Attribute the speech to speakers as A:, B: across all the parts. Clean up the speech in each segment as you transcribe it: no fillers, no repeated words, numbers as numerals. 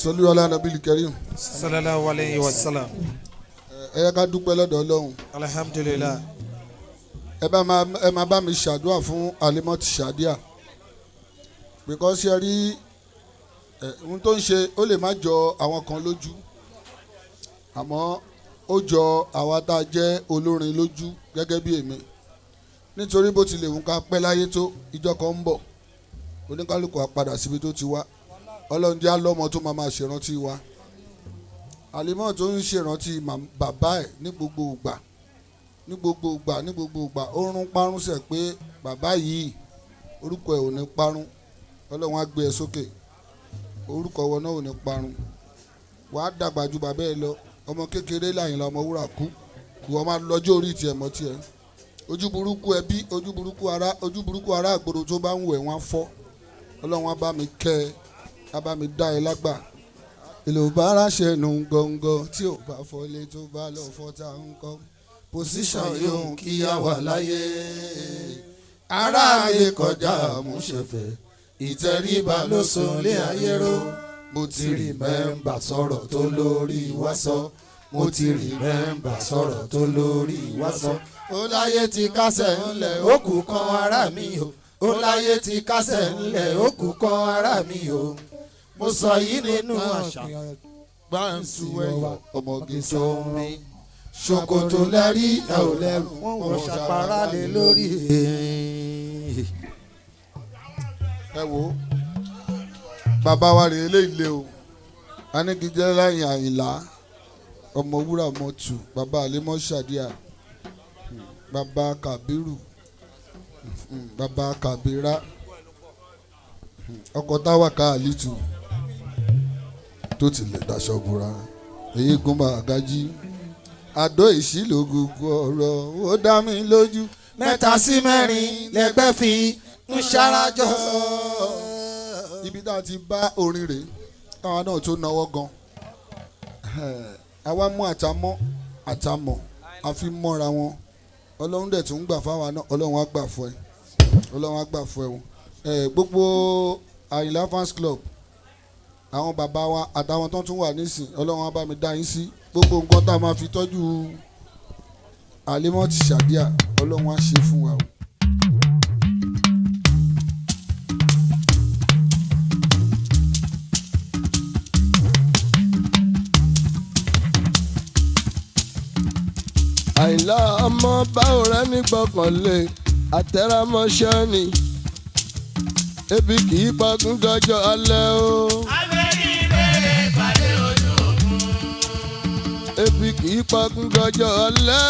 A: Sọlú ala nabili karim.
B: Sallallahu alayhi wa sallam.
A: Ẹ yẹ ká dúpẹ́ lọ́dọ̀ Ọlọ́run.
B: Alhamdulillah.
A: Ẹ bá máa, ẹ máa bá mi ṣàdúrà fún Alimot Shadia, because ẹ rí ẹ, ohun tó ń ṣe, ó lè má jọ àwọn kan lójú, àmọ́ ó jọ àwa tá a jẹ́ olórin lójú gẹ́gẹ́ bí èmi, nítorí bó tilẹ̀ wù ká pẹ́ láyé tó, ìjọ kan ń bọ̀, oníkálukú á padà síbi tó ti wá. Ọlọ́run jẹ́ alọ́mọ tó máa máa ṣèrántí wa. Alimot tó ń ṣèrántí bàbá ẹ̀ ní gbogbo ìgbà, ní gbogbo ìgbà, ní gbogbo ìgbà, ó rún parun sẹ̀ pé bàbá yìí, orúkọ ẹ̀ ò ní parun. Ọlọ́run á gbé ẹ sókè, orúkọ wọn náà ò ní parun. Wàá dàgbà ju bàbá ẹ lọ. Ọmọ kékeré l'Àyìnlá Ọmọwúrà kú, ìwọ máa lọ́jọ́ orí tiẹ̀ mọ́ tiẹ̀. Ojú burúkú ẹbí, ojú burúkú ará, ojú burúkú ará àgbòrò tó bá ń wẹ̀ wọ́n á fọ́. Ọlọ́run á bá mi kẹ́ ẹ, á bá mi dá ẹ lágbà. Èlò bára ṣẹnu gọ̀ǹgọ̀ tí ò bá fọlé, tó bá lọ fọ́tà ń kọ́ position yóò kí á wà láyé. Aráàlú kọjá àmúṣẹfẹ, ìtẹríba ló sọ lé ayé ró. Mo ti remember sọ̀rọ̀ tó lórí wá sọ. Mo ti remember sọ̀rọ̀ tó lórí wá sọ. Ó láyé ti kásẹ̀ ńlẹ̀, ó kù kan ara mi o. Ó láyé ti kásẹ̀ ńlẹ̀, ó kù kan ara mi o. Mo sọ yìí nínú àṣà gbáǹtú ẹ̀yọ̀ ọmọge tó ń rin ṣòkòtò lẹ́rí ẹ̀ ò lẹ́rù.
B: Wọ́n wọ ṣàpárá lé lórí.
A: Ẹ wo bàbá wa rèé léèlé o, anigijẹ lẹ́yìn Àyìnlá Ọmọwúrà mọ́tù, bàbá Àlímọ́ Ṣàdíà, bàbá Kàbírù, bàbá Kàbírà, ọkọ̀ táwa ká àlìtù tó tilẹ̀ daṣọ bora, èyí gúnbà àgájí àdó ìṣìlò, gbogbo ọ̀rọ̀ ó dá mi lójú.
B: Mẹ́ta sí mẹ́rin lẹ́gbẹ́ fi ń ṣarajọ.
A: Ibi tá a ti bá orin rèé, káwa náà tó náwó gan, àwa mú àtàmọ́ àtàmọ́ àfi mọ́ra wọn. Ọlọ́run dẹ̀ tún gbà fáwa náà. Ọlọ́run á gbà fún ẹ, Ọlọ́run á gbà fún ẹ wọn. Gbogbo Àyìnlá fans club, àwọn bàbá wa àtàwọn tó tún wà nísìn, Ọlọ́run á bá mi dá yín sí. Gbogbo nǹkan tá a máa fi tọ́jú Alimot Shadia, Ọlọ́run á ṣe fún wa o.
C: Àyìnlá ọmọ báwo rẹ ní gbọ́kànlé àtẹ̀rámọ́ṣẹ́ ni, ebi kì í pagún dọjọ́ alẹ́ o. Ebi kì í pagún dọjọ́ alẹ́.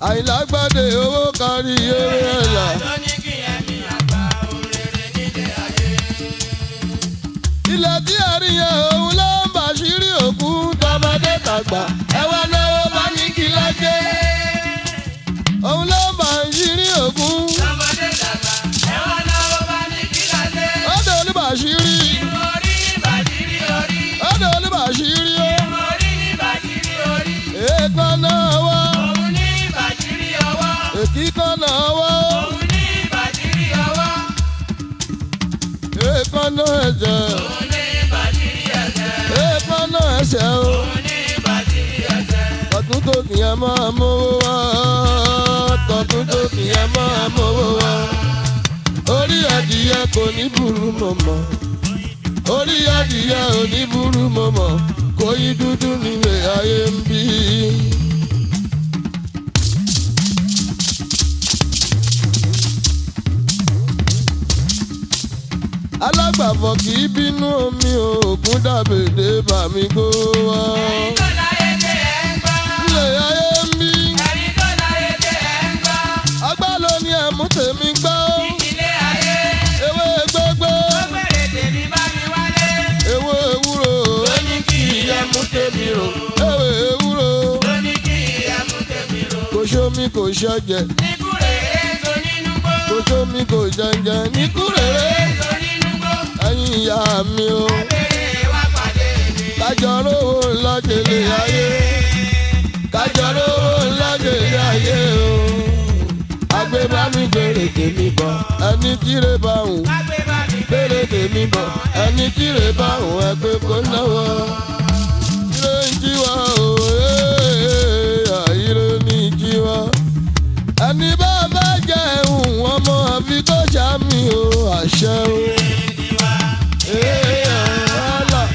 C: Àyìnlá gbàdé owó kárí eré ẹ̀là. Ilẹ̀ tí a rí yẹn, òun ló ń bàṣírí òkú tọmọdé tàgbà. Ẹ wá náwó bá ní kí lọ́jẹ́. Òun ló ń bàṣírí òkú. Ọ̀dọ̀ olúbàṣírí. Ọ̀dọ̀ olúbàṣírí o. Èèkàn náà wá. Èkìkan náà wá. Èèkàn náà ẹ̀jẹ̀. Èèkàn náà ẹsẹ̀ o. Tọ̀tún tó kì í máa mówó wá. Tọ̀tún tó kì í máa mówó wá. Orí adìyẹ kò ní burú mọ̀mọ́. Orí adìyẹ ò ní burú mọ̀mọ́. Kò yí dúdú nílé ayé ń bí. Alágbàfọ̀ kì í bínú omi òògùn dàbèdè bàmí kó wá. Ilé ayé ń bí. Agbá ló ní ẹ̀mú tèmi gbọ́. Ewé gbégbé. Ewé ewúro.
D: Ìyẹ̀mú tèmi rò.
C: Ewé ewúro. Kò sómi, kò ṣẹ̀jẹ̀. Kò sómi, kò jẹ̀jẹ̀ ní kúrèrè. Ẹ̀yin ìyá mi o. Kájọ rówó ńlá jèlé ayé. Kájọ rówó ńlá jèlé ayé o. Àgbébámi gbèrè. tèmi bọ̀. Ẹni tíre bá hùn gbére tèmi bọ̀. Ẹni tíre bá hùn ẹgbẹ́ kó náwó. Ire ń jí wa o, ire ní jí wa. Ẹni bá bá jẹ ẹ̀hún ọmọ àfi kó ṣàmì o, àṣẹ o. Allah.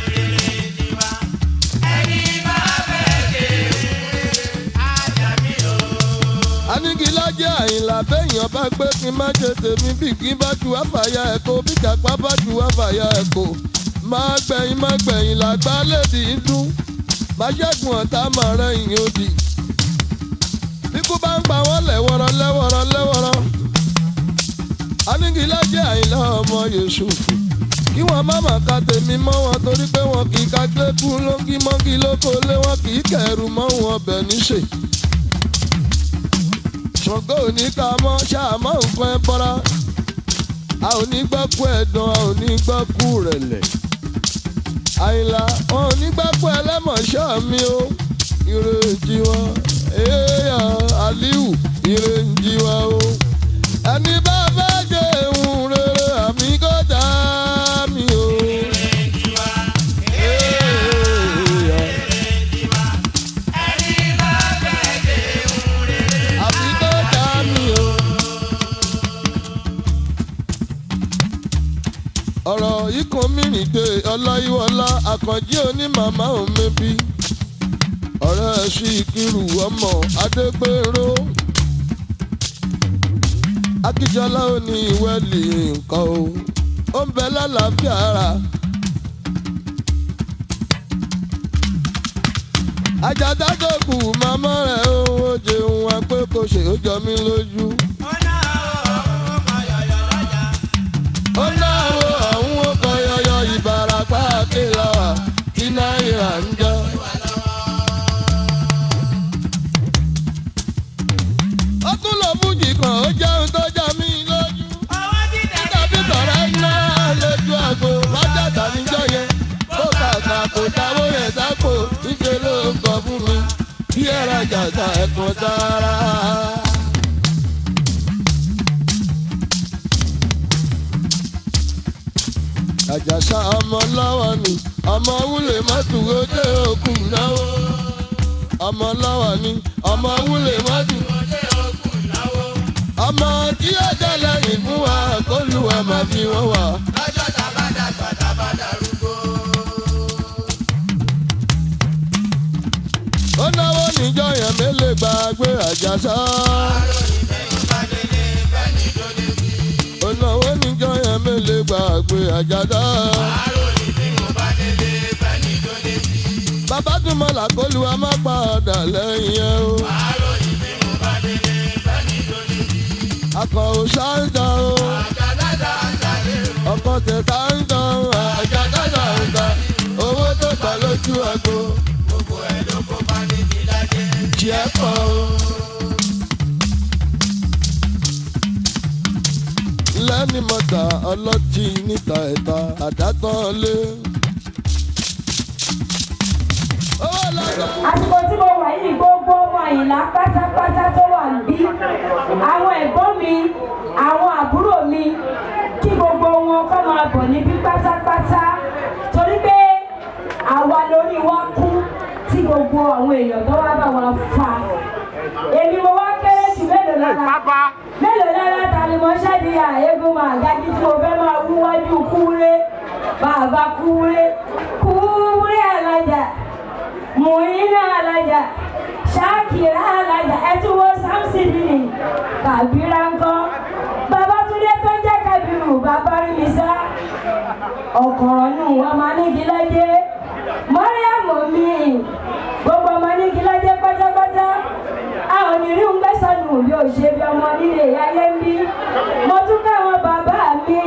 C: Anigilájẹ́ Àyìnlá bẹ́yàn bá gbé kí n má ṣe tèmi bí kí n bá ju àfàyà ẹ̀kọ́ bí jàpá bá ju àfàyà ẹ̀kọ́. Má gbẹ̀yìn má gbẹ̀yìn làgbá lèdì ń dún. Má ṣẹ́gun ọ̀tá má rẹ̀ ìyìn òdì. Bíkú bá ń pa wọ́n lẹ́wọ̀rọ̀ lẹ́wọ̀rọ̀ lẹ́wọ̀rọ̀. Anigilájẹ́ Àyìnlá ọmọ Yèsùfù. Kí wọ́n má má ka tèmi mọ́ wọn torí pé wọn kì í ka gbẹ́kú lóńgí mọ́gí lóko lé wọn kì í kẹ̀rù mọ́ wọn ọbẹ̀ níṣe. Ṣàngó ò ní ká mọ́ ṣáàmọ́ nǹkan ẹ bọ́ra. A ò ní gbọ́ kú ẹ̀dán, a ò ní gbọ́ kú rẹ̀lẹ̀. Àyìnlá wọn ò ní gbọ́ kú ẹlẹ́mọ̀ṣọ́ mi o. Ire ń jí wa, èèyàn Aliu, ire ń jí wa o. Ẹni bá fẹ́ jẹ ìhun rere àmì kò dá mi o. Èèyàn. Àfi kò dá mi o. Ọ̀rọ̀ ikùn mi nìgbé ọláyíwọlá àkànjí onímàmá òmebí ọ̀rẹ́ sí ìkírù ọmọ adégbèrò akíjọlá ò ní ìwẹ́lì nǹkan o ó ń bẹ lálàáfíà ara. Àjàdá tó kù màmá rẹ̀ ó ó jẹun wá pé kò ṣe ó jọ mí lójú. Ó náwó ọ̀hún ó kọ yọyọ Ìbàràpá àkìlọ̀ tí náírà ń jọ. Ó tún lọ fújì kan ó jẹun tó já mi lójú. Títàbí tọ̀rẹ́ ná lójú àgbo wájà níjọ́ yẹn. Ó kàkà kò dáwó yẹn sápò níṣẹ́ ló ń kọ fún mi. Bí ẹ̀rọ jàǹtà ẹ̀kún sára. Àjàsà ọmọ lọ́wọ́ ni ọmọ wúlé mọ́tò dé òkú náwó. Ọmọ lọ́wọ́ ni ọmọ wúlé mọ́tò. Ọmọ tí ó jẹ́ lẹ́yìn fún wa kólúwa máa fi wọ́n wà.
D: Lọ́jọ́ tá bá dàgbà tá bá darúgbó.
C: Ó náwó níjọ́ yẹn mélòó gbàgbé Àjàsà. Ó náwó níjọ́ yẹn mélòó gbàgbé Àjàsà. Bàbá tún mọ̀ làkólúwa má padà lẹ́yìn ẹ o. Akọ̀ ò ṣáńtà o. Ọkọ̀ tẹ̀ táńtà o. Àjàdá táńtà. Owó tó tà lójú àgbo. Jẹ́ pọ̀ o. Lẹ́ni mọ́ta ọlọ́tí níta ẹ̀ta àdátán lé. Owó lọ́dọ̀.
E: Àsìkò tí mo wà yìí, gbogbo ọmọ Àyìnlá pátápátá tó wà níbí, àwọn ẹ̀gbọ́n mi, àwọn àbúrò mi, kí gbogbo wọn kọ́ máa bọ̀ níbí pátápátá, torí pé àwa lórí wa kú tí gbogbo àwọn èèyàn tó wá bá wa fà. Èmi mo wá kéré jù mélòó lára mélòó lára ta ni mo ṣàdíyà eégún máa gájí tí mo fẹ́ máa wú wájú kúré bàbá kúré kúré alájà mùínà alájà ṣáàkìrá alájà ẹtúwọ samson ní kàbírà ńkọ́ Babátúndé tó ń jẹ́ Kábírù bàbá rí mi sá ọ̀kọ̀rọ̀ nù ọmọ anígilájẹ́ mọ́ríàmù mi gbogbo ọmọ anígilájẹ́ pátápátá a ò ní rí ń gbẹ́sọ̀nù bí ò ṣe bí ọmọ nílé ayé ń bí. Mo tún káwọn bàbá mi,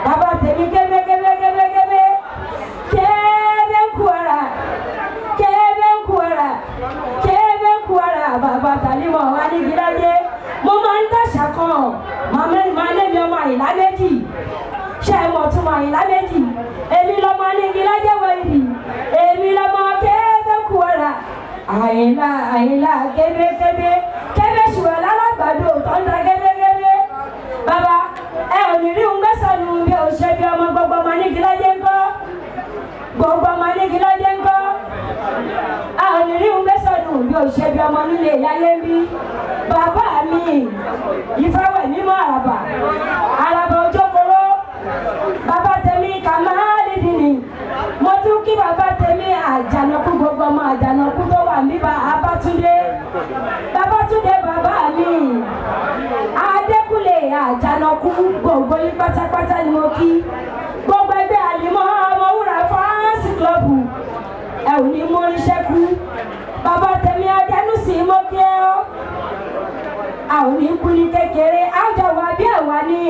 E: bàbá tèmi kébékébékébékébé kébé ń kú ara kébé ń kú ara kébé ń kú ara bàbá tàlímọ̀ wá ní gíláyé. Mo máa ń dàṣà kan màá lé mi ọmọ Àyìnlá méjì. Ṣé ẹ mọ̀ tún mọ̀ Àyìnlá méjì? Èmi lọmọ ní gíláyé wọ̀nyí, èmi lọmọ kébé ń kú ara Àyìnlá Àyìnlá kébékébé kébé ṣùgbọ́n lálágbàdo tó ń ta kébékébé. ṣe bí ọmọ. Gbogbo ọmọ nígilájẹ́ ńkọ́? Gbogbo ọmọ nígilájẹ́ ńkọ́? A ò ní rí un gbẹ́sọ̀dùn bí o ṣe bí ọmọ nílé ìyáyé ń bí. Bàbá mi ìfẹ́wẹ̀ mímọ́ àràbà àràbà òjòkòrò, bàbá tèmi kàmáàlì dìní. Mo tún kí bàbá tèmi àjànàkú, gbogbo ọmọ àjànàkú tó wà níbà. Abátúndé, Babátúndé, bàbá mi Adékúnlé àjànàkú, gbogbo yín pátápátá ni mo kí. Gbogbo ẹgbẹ́ Àlìmọ́ Ọmọwúrà Fans Club, ẹ ò ní mú iṣẹ́ kú. Bàbá tèmi Adẹnusì, mo kí ẹ ọ́. A ò ní kú ní kékeré, àjọ wà bí àwa ní.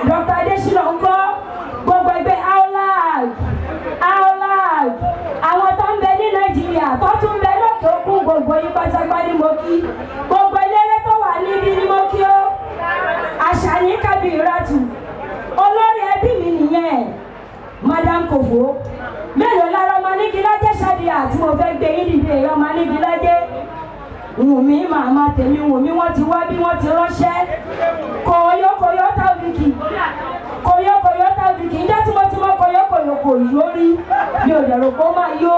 E: Dr. Adesina ńkọ́? Gbogbo ẹgbẹ́ AULAG, AULAG, àwọn tó ń bẹ ní Nàìjíríà, tó tún ń bẹ lókè òkun, gbogbo yín pátápátá ni mo kí. Gbogbo eléré tó wà níbí ni mo kí ó. Àṣàní Kabiratu, olórí ẹbí mi nìyẹn. Madam Kofo, mélòó lára ọmọ nígilájẹ́ ṣáàdìyà tí mo fẹ́ gbé yín dìde? Ọmọ nígilájẹ́ Wùmí, màmá tèmi Wùmí, wọ́n ti wá bí wọ́n ti ránṣẹ́. Kòyókòyó tábìkì, kòyókòyó tábìkì, ǹjẹ́ tí mo ti mọ kòyókòyó kò yó rí, mi ò dẹ̀rù pé ó máa yó.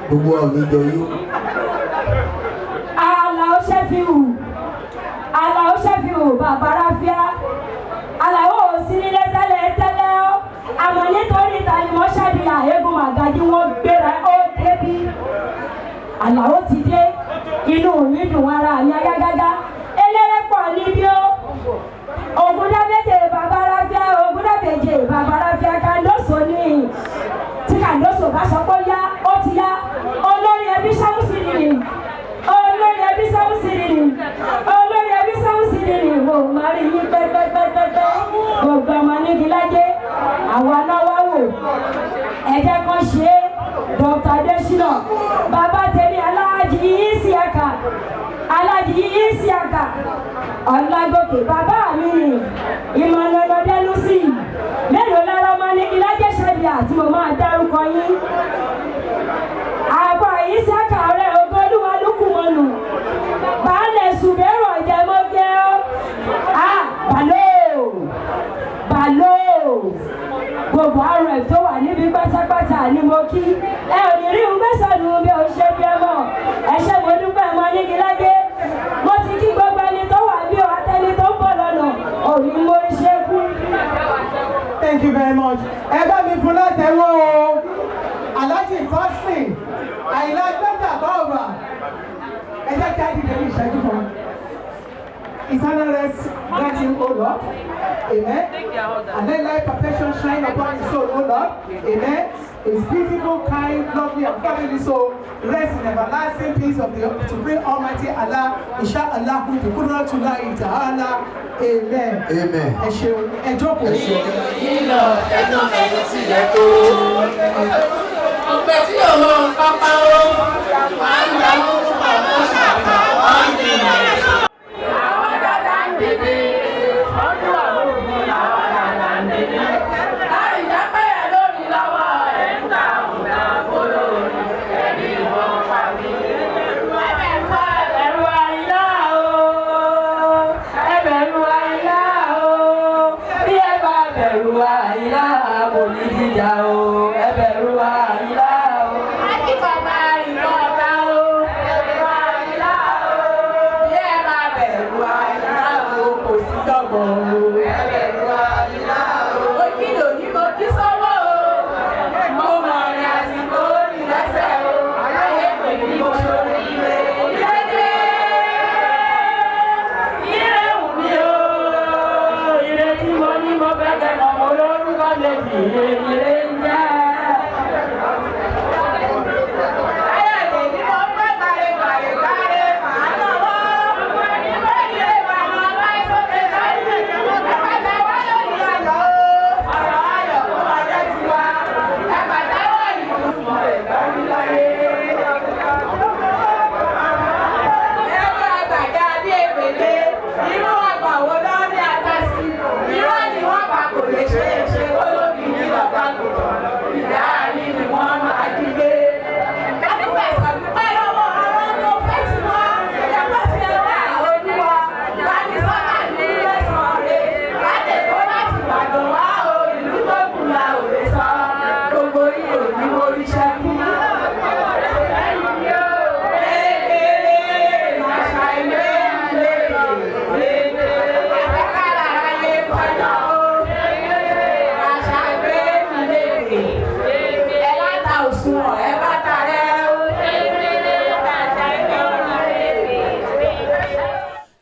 F: Gbogbo àwọn oníjọ yó.
E: Àlàó Ṣẹ́fíù, Àlàó Ṣẹ́fíù, bàbá Ráfíà, Àlàó ò sí nílé tẹ́lẹ̀ tẹ́lẹ̀ ọ́, àmọ́ nítorí ìtàlímọ́ ṣáàdìyà eégún màgájí wọ́n gbéra ó débí. Àlàó ti dé, inú mi dùn, ara mi agágágá. Eléré pọ̀ níbí ó. Ògúndábẹ́jẹ bàbá Ráfíà, Ògúndábẹ́jẹ bàbá Ráfíà, Kàndóso ní tí Kàndóso bá sọ pé ó yá, ó ti yá. Olórí ẹbí Sámúsì nìyí, olórí ẹbí Sámúsì nìyí, olórí ẹbí Sámúsì nìyí. Mo máa rí yín pẹ́pẹ́pẹ́pẹ́. Gbogbo ọmọ nígilájẹ́, àwa náà wá wò, ẹ jẹ́ kán ṣe é. Dr. Adesina, bàbá tèmi Aláàjì Isiaka, Aláàjì Isiaka Ọlágòkè, bàbá mi ni ìmọ̀nàdọ́dẹ́lúsì. Mélòó lára ọmọ nígilájẹ́ ṣàbíà tí mo máa dárúkọ yín? Àbọ̀ Isiaka ọ̀rẹ́ Ogolúwa Lukumọ̀nù, baálẹ̀ Ṣùbẹ́rọ̀ Jẹmọ́gẹ́ ọ́. Bàló bàló, gbogbo àrùn tó wà níbi pátápátá ni mo kí. Ẹ ò ní rí un gbèsòdù bí o ṣe bí ẹ mọ. Ẹ ṣé, mo dúpẹ́ mọ nígilágé. Mo ti kí gbogbo ẹni tó wà bí o àtẹni tó ń bọ̀ lọ́nà òní mo ṣe kú.
G: Thank you very much. Ẹ bá mi fún látẹ̀wọ́ o. Alhaji Fasin, Àyìnlá Gbẹ́dà Báwà. Ẹ jẹ́ kí á dìde ní ìṣẹ́jú kan. Eternal rest grant him, O Lord. Amen. And let light perfection shine upon his soul, O Lord. Amen. His beautiful, kind, lovely, and family soul rest in everlasting peace of the Supreme Almighty Allah. Inshallah, bi qudratullahi ta'ala. Amen.
F: Amen.
G: Ẹ ṣeun, ẹ jókòó.
D: Ìlọ ẹnu mẹ́rin tilẹ̀ tó. Ọ̀pẹ tí yóò mọ pápá ó. Wàá ń lọ pàmò ṣàkà wọ́n ní. Àwọn dàda ń dìde. Ọdún àbúrò làwọn dàda ń dìde. Láì jápẹ́ ẹ̀ lórí lọ́wọ́ ẹ̀ ń ta ọ̀nà olórí. Ẹni wọ́n pa mí.
E: Ẹ̀rù Àyìnlá o, ẹ bẹ̀rù Àyìnlá o, bí ẹ bá bẹ̀rù Àyìnlá kò ní jíjà o, ẹ bẹ̀rù Àyìnlá o. Akíkọ̀ máa rìn lọ́ta o, ẹ̀rù Àyìnlá o, bí ẹ bá bẹ̀rù Àyìnlá o kò sí dọ́gbọ̀n o, ẹ bẹ̀rù Àyìnlá o.
D: Òkìlò ní mo kí sọ́wọ́ o. Mo mọ̀ ní àsìkò ní lẹ́sẹ̀ o. Ayé pè mí mo ṣorí ire. Ire
E: Ire wù mí o, ire tí mo ní mo fẹ́ kẹ́ mọ̀, mo lórúkọ méjì, ire ire ń jẹ́.
D: Ayọ̀dè ní mo fẹ́ kàrè kàrè kàrè màá lọ́wọ́. Ire bàmọ́ láì sókè kárí. Ẹ̀pẹ́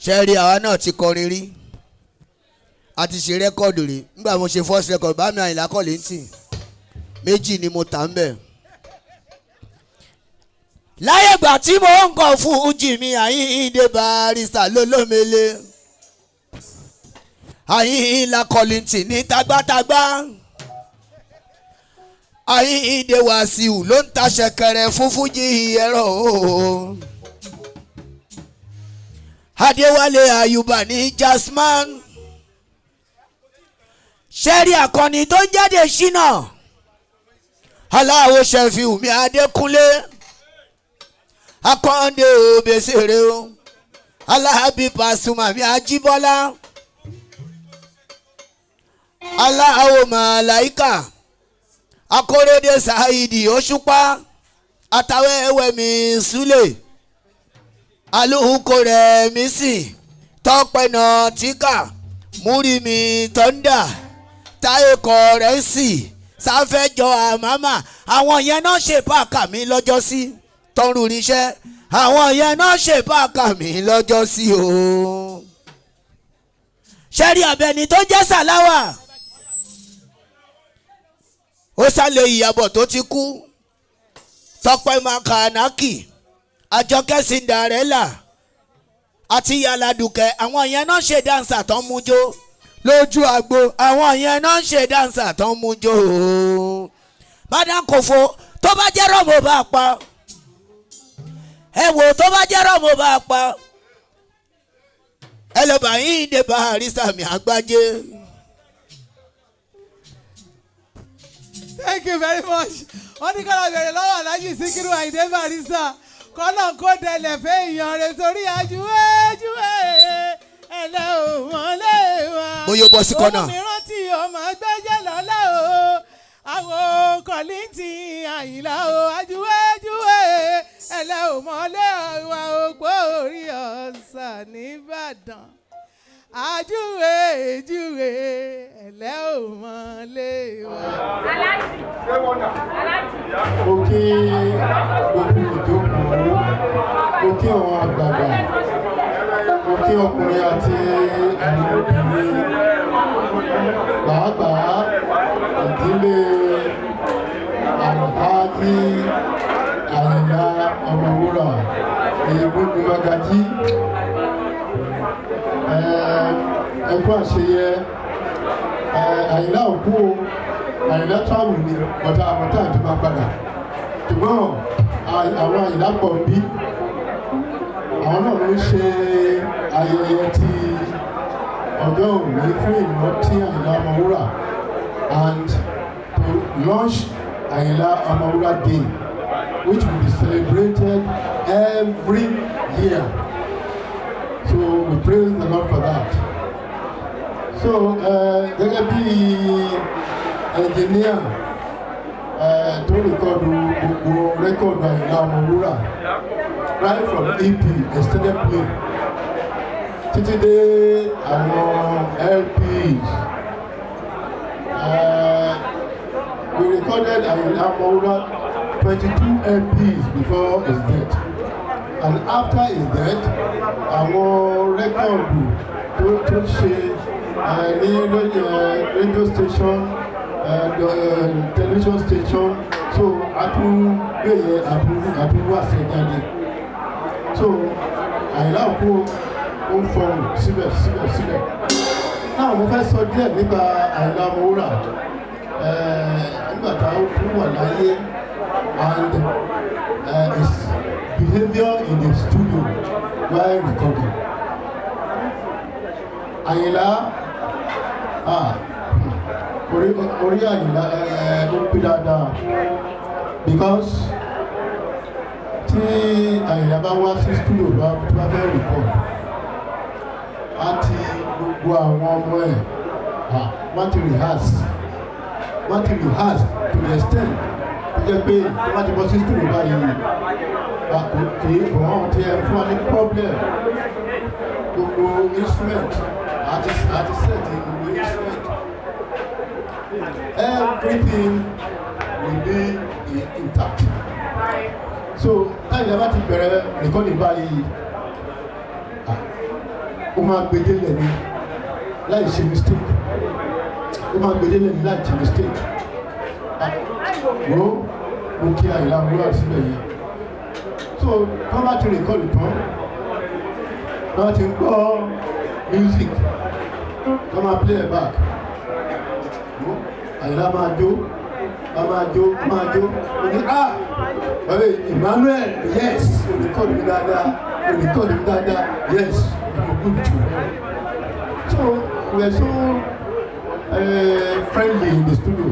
F: Ṣe rí, àwa náà ti kọrin rí, a ti ṣe record rí. Nígbà mo ṣe first record bá mi, Àyìnlá Kollington, méjì ni mo tà ń bẹ̀. Láyé ìgbà tí mo ń kọ fújì mi, Àyìndé Barrister lólómele, Àyìnlá Kollington ní tagbátàgbá, Àyìndé Wàsíù ló ń ta ṣẹ̀kẹ̀rẹ̀ fún fújì ẹ̀rọ o. Adéwálé Àyùbá ní Jasman. Ṣẹ́rí akọni tó ń jáde ṣínà, aláwo Ṣẹ̀fíùmí Adékúnlé, Akọ́ndé Òbèsèré o, Aláàbí Pasuma mi, Ajíbọ́lá, aláwo Màláìkà, Akóredé Saheed Òṣùpá, àtàwẹ́wẹ́ mi Súlẹ̀, alùkò rẹ̀ mi sì tọ́pẹ́ náà tíkà múrí mi tọ́ndà táyé kọ̀rẹ́sì sáfẹ́jọ àmàmà. Àwọn yẹn náà ṣe pàkà mi lọ́jọ́ sí tọrùn irinṣẹ́. Àwọn yẹn náà ṣe pàkà mi lọ́jọ́ sí o. Ṣẹ́rí Abẹ́ni tó jẹ́ Sàláwà, ó sálẹ̀ Ìyàbọ̀ tó ti kú, Tọ́pẹ́ Makanaki, Àjọkẹ́ Cinderella àti Yàládùkẹ́. Àwọn yẹn náà ṣe dancer tó ń mú jó lójú àgbo. Àwọn yẹn náà ṣe dancer tó ń mú jó o. Madam Kòfó, tó bá jẹ́ rọ́ọ̀mù bá pa ẹ wò, tó bá jẹ́ rọ́ọ̀mù bá pa ẹ lọ bá yín dé Barrister mi àgbájé.
G: Thank you very much. Wọ́n ní kọ́lá bẹ̀rẹ̀ lọ́wọ́ Alhaji Sikiru Ayinde Barrister, kọ́lá kó dẹlẹ̀ fẹ́ èèyàn rẹ̀ torí àjúwé júwé ẹlẹ́ ò mọ́lé wa.
F: Bóyá ó bọ́ sí kọ́nà.
G: Òun mi rántí ọmọ gbẹ́jẹ́ lọ́lá o, àwọn Kollington Àyìnlá o, àjúwé júwé ẹlẹ́ ò mọ́lé wa, òpó orí ọ̀sán nìbàdàn, àjúwé júwé ẹlẹ́ ò mọ́lé wa.
C: Mo kí gbogbo ìjókòó, mo kí àwọn àgbààgbà, mo kí ọkùnrin àti àwọn obìnrin, pàápàá ìdílé Alhaji Àyìnlá Ọmọwúrà Ìgbógun Magají. Ẹ kú àṣeyẹ. Àyìnlá òkú o, Àyìnlá travel ni ọ̀tá àmọ́tá àti máa padà, ṣùgbọ́n àwọn Àyìnlá pọ̀ bí àwọn náà ló ń ṣe ayẹyẹ ti ọjọ́ òní fún ìrántí Àyìnlá Ọmọwúrà and to launch Àyìnlá Ọmọwúrà Day, which will be celebrated every year. So we praise the Lord for that. So gẹ́gẹ́ bí engineer tó record gbogbo record Àyìnlá Ọmọwúrà, right from EP, extended play, títí dé àwọn LPs, we recorded Àyìnlá Ọmọwúrà 22 LPs before his death, and after his death, àwọn record tó ṣe ní radio station and television station, so àtúngbèyẹ àtúnwá sí jáde. So Àyìnlá òkú ó ń fọhùn síbẹ̀ síbẹ̀ síbẹ̀ náà. Mo fẹ́ sọ díẹ̀ nípa Àyìnlá Ọmọwúrà nígbà tá ó kú wà láyé and his behaviour in the studio while recording. Àyìnlá, ah, orí Àyìnlá ẹ ó pé dáadáa, because tí Àyìnlá bá wá sí studio bá tó bá fẹ́ record, á ti gbogbo àwọn ọmọ ẹ̀, ah, wọ́n ti rehearse to the extent tó jẹ́ pé tó bá ti bọ́ sí studio báyìí, ah, kò kì í kò wọ́n ti ẹ̀ fún wa ní problem. Gbogbo instrument àti set, gbogbo instrument, everything will be intact. So táyà bá ti bẹ̀rẹ̀ recording báyìí, ah, Ó máa gbedele ní láì ṣe mistake, ó máa gbedele ní láì ṣe mistake. Ah, wo mo kí Àyìnlá Ọmọwúrà síbẹ̀ yẹn. So tó bá ti record tán, tó bá ti ń gbọ́ music, tó máa play it back, wo Àyìnlá máa jó, a máa jó, a máa jó. Ó ní, "Ah, bàbá Emmanuel, yes, o record mi dáadáa, o record mi dáadáa, yes, I'm good too." So we are so friendly in the studio.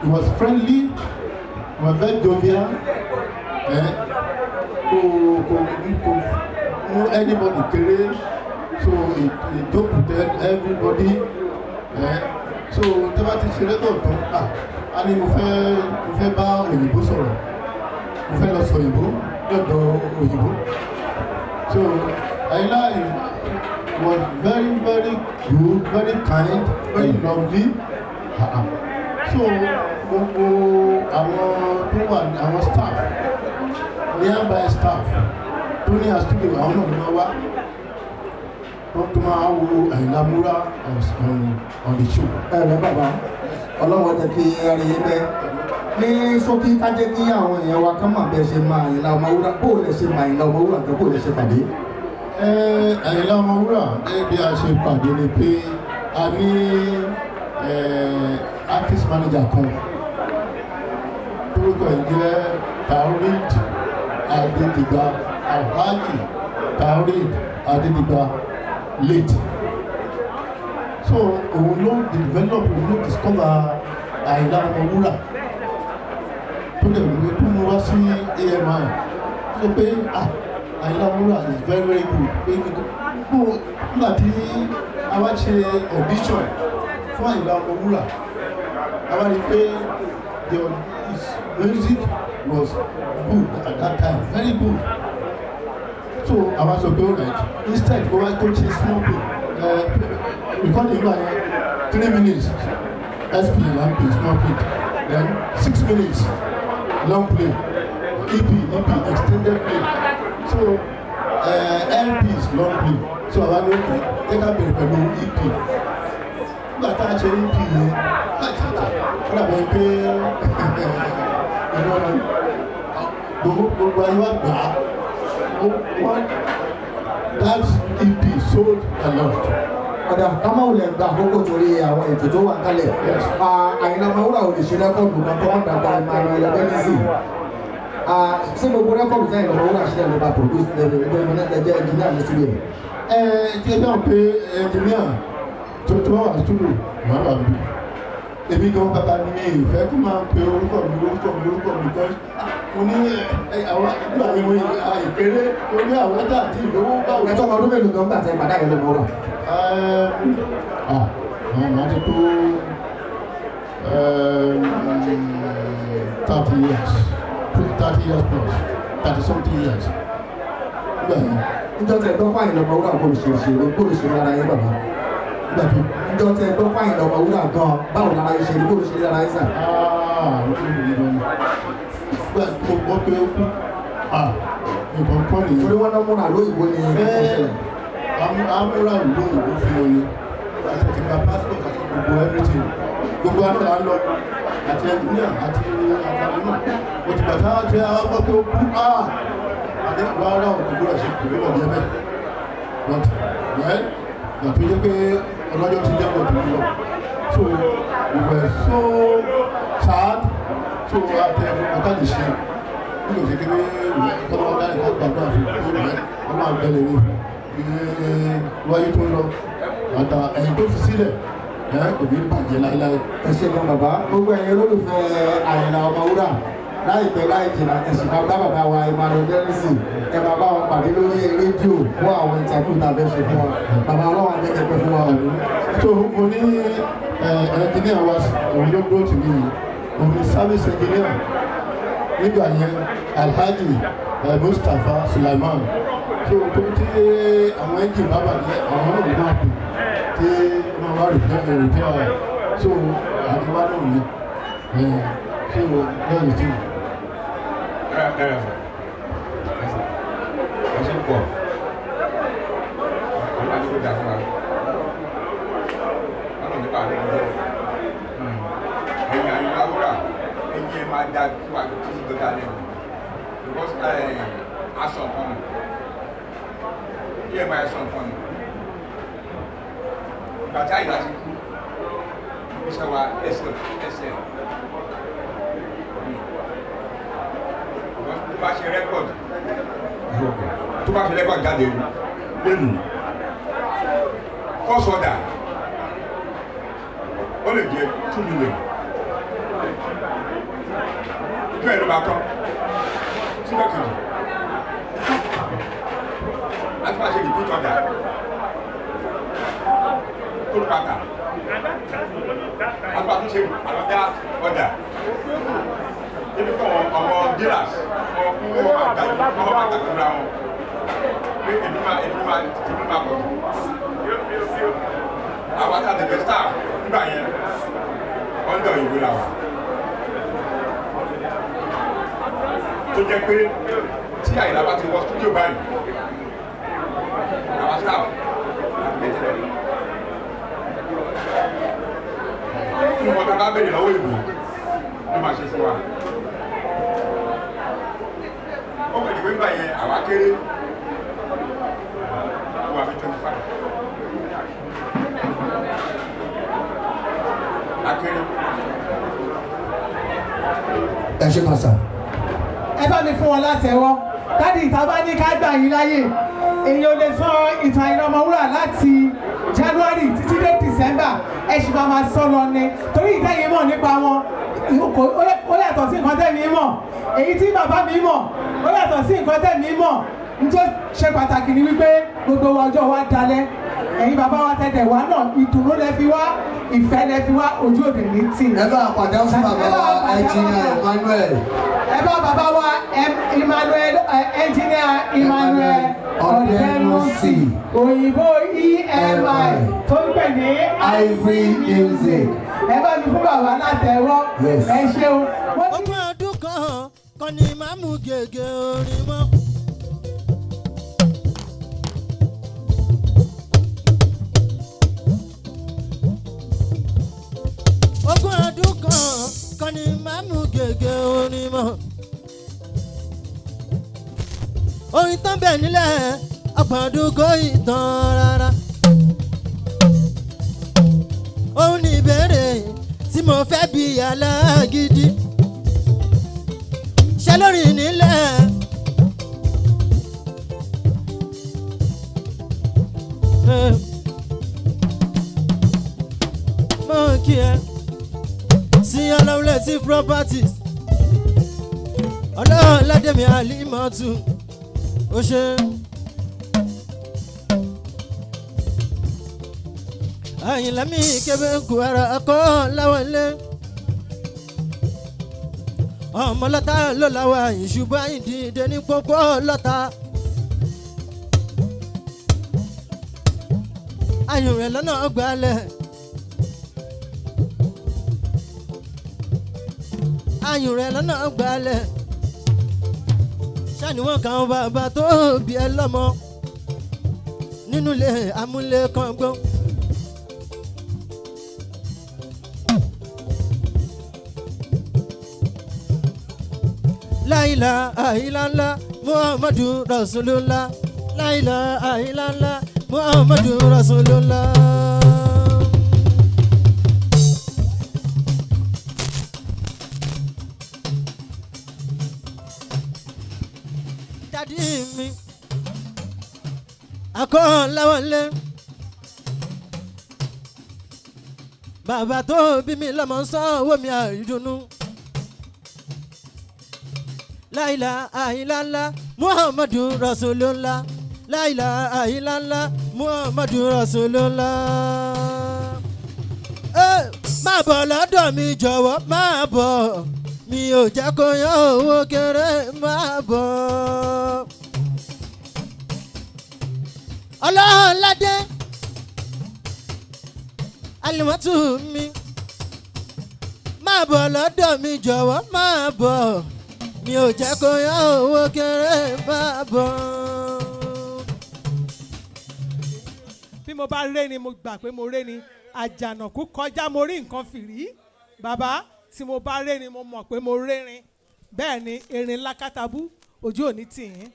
C: He was friendly, we were very jovial. Kò mú anybody kéré, so he joke with everybody. So tí a bá ti ṣe record tán, ah, a ní mo fẹ́ bá òyìnbó sọ̀rọ̀, mo fẹ́ lọ sọ òyìnbó lọ́dọ̀ òyìnbó. So Ayinla was very, very good, very kind, very lovely. Ah, ah. So gbogbo àwọn tó wà, àwọn staff, nearby staff tó ní studio, àwọn náà ló máa wá tó máa wo Àyìnlá Ọmọwúrà on the show.
H: Ẹ lẹ bàbá, ọlọ́wọ́ jẹ́ kí ẹrí yín bẹ́ẹ̀. Ní ṣókí, ká jẹ́ kí àwọn èèyàn wa kán mọ̀ bẹ́ẹ̀ ṣe máa Àyìnlá Ọmọwúrà, bó o lè ṣe máa Àyìnlá Ọmọwúrà gan, bó o lè ṣe pàdé.
C: Ẹ Àyìnlá Ọmọwúrà, gẹ́gẹ́ bí a ṣe pàdé ni pé a ní artist manager kan torúkọ ẹ̀ jẹ́ Taoreed Adédìgbà, Alhaji Taoreed Adédìgbà late. So òun ló develop, òun ló discover Àyìnlá Ọmọwúrà, tó dẹ̀ mú tó mú wá sí AMI, sọ pé, "Ah, Àyìnlá Ọmọwúrà is very, very good," pé kó nígbà tí a wá ṣe audition fún Àyìnlá Ọmọwúrà, a wá rí i pé his music was good at that time, very good. So a wá sọ pé alright, instead kó wá kó ṣe small play, recording gbà yẹn, 3 minutes SP là ń pè small play, then 6 minutes long play, EP, extended play, so LP is long play. So àwa ní okay, jẹ́ ká bẹ̀rẹ̀ pẹ̀lú EP. Nígbà tá a ṣe EP yẹn, àjàjà ó dàbẹ̀ pé ìwọ ni gbogbo ayé wa gbà á. One, that EP sold a lot.
H: Ọ̀dà, ká má wulẹ̀ gba àkókò torí àwọn ètò tó wà kálẹ̀. Àyìnlá Ọmọwúrà ò lè ṣe record kan tó wọ́n dàgbà Emmanuel Ebenezer. Ṣé gbogbo record tí Àyìnlá Ọmọwúrà ṣe ló bá produce lẹ́jẹ́ engineer ní studio?
C: Ẹ jẹ́ náà pé engineer tó tó wà studio wà wà bí èmi gan bàbá mi ní ìfẹ́ kó máa ń pe orúkọ mi, orúkọ mi, orúkọ mi gan. Mo ní àwọn nígbà yẹn, mo ìkéré, mo ní àwọn ẹ̀dá àti ìlówó báwo.
H: Ẹ tọ́ ọmọ ọdún mélòó gan gbà tẹ ìpàdé Àyìnlá Ọmọwúrà?
C: Ah, màá ti tó 30 years, 30 years plus, 30 something years nígbà yẹn.
H: Níjọ́ tẹ gbọ́ fáyìn Ọmọwúrà kó lè ṣe òṣèré, kó lè ṣe lára yín, bàbá?
C: Nígbà tó
H: Níjọ́ tẹ gbọ́ fáyìn Ọmọwúrà gan, báwo lára yín ṣe rí, kó lè ṣe lára yín sà?
C: Ah, ó ti wù mí gan ni nígbà tí mo gbọ́ pé ó kú. Ah, nǹkan kọ́ nìyẹn.
H: Torí wọ́n náà múra lóyìnbó ni
C: Ẹ
H: ó ṣẹlẹ̀.
C: Amúra ìlú òyìnbó fún wọn ni, àti ti gba passport àti gbogbo everything. Gbogbo àná là ń lọ, àti engineer àti àtàwọn náà. Mo ti gbà táwọn tí a gbọ́ pé ó kú. Ah, àti rárá, òkú gbọ́dọ̀ ṣe kò gbọ́dọ̀ jẹ́ bẹ́ẹ̀. But well, gbà tó jẹ́ pé ọlọ́jọ́ ti jẹ́ ọ̀dọ̀ tó ń lọ, so we were so sad. So àtẹ ọ̀tá lè ṣe bí kò ṣe kébé kọ́nà ọ̀dà ìkọ́ gbàdúrà fún un pé ọlọ́run àgbẹ̀lẹ̀ ní wáyé tó ń lọ àtà ẹ̀yìn tó fi sílẹ̀ ẹ̀ kò ní bàjẹ́ láéláé.
H: Ẹ ṣe gan bàbá. Gbogbo ẹ̀yin olólùfẹ́ Àyìnlá Ọmọwúrà, láìpẹ́ láì jìnnà, ẹ sì máa bá bàbá wa Emmanuel Denison, ẹ máa bá wọn pàdé lórí rédíò fún àwọn interview tá a fẹ́ ṣe fún wa. Bàbá, ọlọ́run àjẹkẹ́ pẹ́ fún wa.
C: So mo ní engineer wa, òun ló dúró tì mí yìí, òun ní service engineer nígbà yẹn, Alhaji Mustapha Sulaiman. So tó tí àwọn engine bá bàjẹ́, àwọn náà ló máa pè tí wọ́n wá repair ẹ̀. So àdúrà náà ni so bẹ́ẹ̀ ni tí.
I: Ẹ ẹ ṣe pọ̀. Yóò dà fún wa. Ọlọ́run nípa àlọ́ ìjọ. Ẹ̀yin Àyìnlá Wúrà, ẹ̀yin ẹ̀ máa da fún wa títí dọ́ta lẹ́nu. Because aṣọ nǹkan nù. Kí ẹ máa ṣọ nǹkan nù. Ìgbà tí Àyìnlá ti kú, iṣẹ́ wa ẹsẹ̀ ẹsẹ̀. Tó bá ṣe rẹ́kọ̀dì, tó bá ṣe rẹ́kọ̀dì jáde lẹ́nu, first order ó lè jẹ́ 2 million. Ìjọ ẹ̀ ló máa tán síbẹ̀ kejì. A tún máa ṣe repeat order tó ló máa tà. A tún máa tún ṣe another order. Ebi fún àwọn dealers wọn fún wọn máa tà, wọn máa tà fúnra wọn. Pé èmi máa tèmi máa pọ̀ jù. Àwọn àti àtẹ̀fẹ̀ staff nígbà yẹn under òyìnbó la wà. Tó jẹ́ pé tí Àyìnlá bá ti wọ studio báyìí, àwọn staff àti tẹ̀tẹ̀rẹ̀. Nǹkan tá a bá béèrè lọ́wọ́ òyìnbó ló máa ṣe fún wa. Ó pẹ̀lú pé nígbà yẹn àwa kéré, wà ní 25. Akéré.
H: Ẹ ṣe kan sà.
G: Ẹ bá mi fún wọn látẹ̀wọ́. Daddy, ìta bá ní ká gbà yín láyè, èyàn ò lè sọ ìtàn Àyìnlá Ọmọwúrà láti January títí dé December, ẹ sì máa máa sọ lọ ni, torí ìtẹ́yìn mọ̀ nípa wọn ó yàtọ̀ sí nǹkan tẹ́mi mọ̀. Èyí tí bàbá mi mọ̀ ó yàtọ̀ sí nǹkan tẹ́mi mọ̀. N tó ṣe pàtàkì ni wípé gbogbo wa, ọjọ́ wa dalẹ̀. Ẹ̀yin bàbá wa tẹ̀tẹ̀ wá náà, ìdùnnú lẹ fi wá, ìfẹ́ lẹ fi wá, ojú òde ní tì.
H: Ẹ bá pàdé fún bàbá wa, Engineer Emmanuel.
G: Ẹ bá bàbá wa Emmanuel, Engineer Emmanuel Ọ̀dẹ́nùsì, òyìnbó EMI tó ń pè ní
H: Ivory Music.
G: Ẹ bá mi fún bàbá látẹ̀wọ́.
H: Yes.
G: Ẹ ṣeun.
C: Ogún ọdún kan kọ́ ni màmú gègé orin mọ́. Ogún ọdún kan kọ́ ni màmú gègé orin mọ́. Orin tán bẹ̀ nílẹ̀, ọgbọ̀n ọdún kò ì tán rárá. Òun ní ìbéèrè tí mo fẹ́ bi alágídí. Ṣé lórí nílẹ̀? Mo kí ẹ sí ọlọ́run tí properties ọlọ́run ládẹ́mi àlímọ́tù ó ṣe. Àyìnlá mi kébé kú ara kọ́ láwọn ilé. Ọmọ lọ́tà ló láwa ìṣubú àyìndíde ní pópó lọ́tà. Ayùn rẹ̀ lọ́nà gbalẹ̀. Ayùn rẹ̀ lọ́nà gbalẹ̀. Ṣáni wọn kàn bàbá tó bí ẹ lọ́mọ nínú ilé amúlé kan gbọ́n. Láìla àìláńlá Muhammadu Rasulullah, láìla àìláńlá Muhammadu Rasulullah. Daddy mi akọ́láwọlé, bàbá tó bí mi lọ́mọ ń sanwó mi àìdùnnú. Láìla àìláńlá Muhammadu Rasulullah, láìla àìláńlá Muhammadu Rasulullah. Ẹ máa bọ̀ lọ́dọ̀ mi, jọ̀wọ́ máa bọ̀, mi ò jẹ́ kó yan owó kéré, máa bọ̀. Ọlọ́ọ̀ládé alimọ́tù mi, máa bọ̀ lọ́dọ̀ mi, jọ̀wọ́ máa bọ̀, mi ò jẹ́ kó yan owó kéré, máa bọ̀.
G: Bí mo bá ré ni, mo gbà pé mo ré ni. Àjànàkú kọjá, mo rí nǹkan fìrí. Bàbá, tí mo bá ré ni, mo mọ̀ pé mo rérin. Bẹ́ẹ̀ ni, erin lákàtàbú, ojú òní tì yín.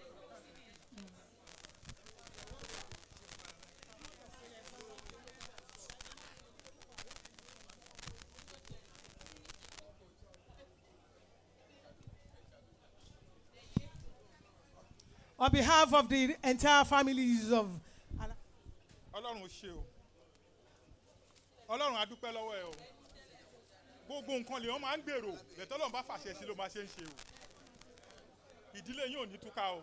G: On behalf of the entire families of
I: Ọlọ́run, ò ṣe o. Ọlọ́run, a dúpẹ́ lọ́wọ́ ẹ o. Gbogbo nǹkan lèèyàn máa ń gbèrò bẹ̀tọ́. Ọlọ́run bá fàṣẹ sí ló máa ṣe ń ṣe o. Ìdílé yín ò ní túká o.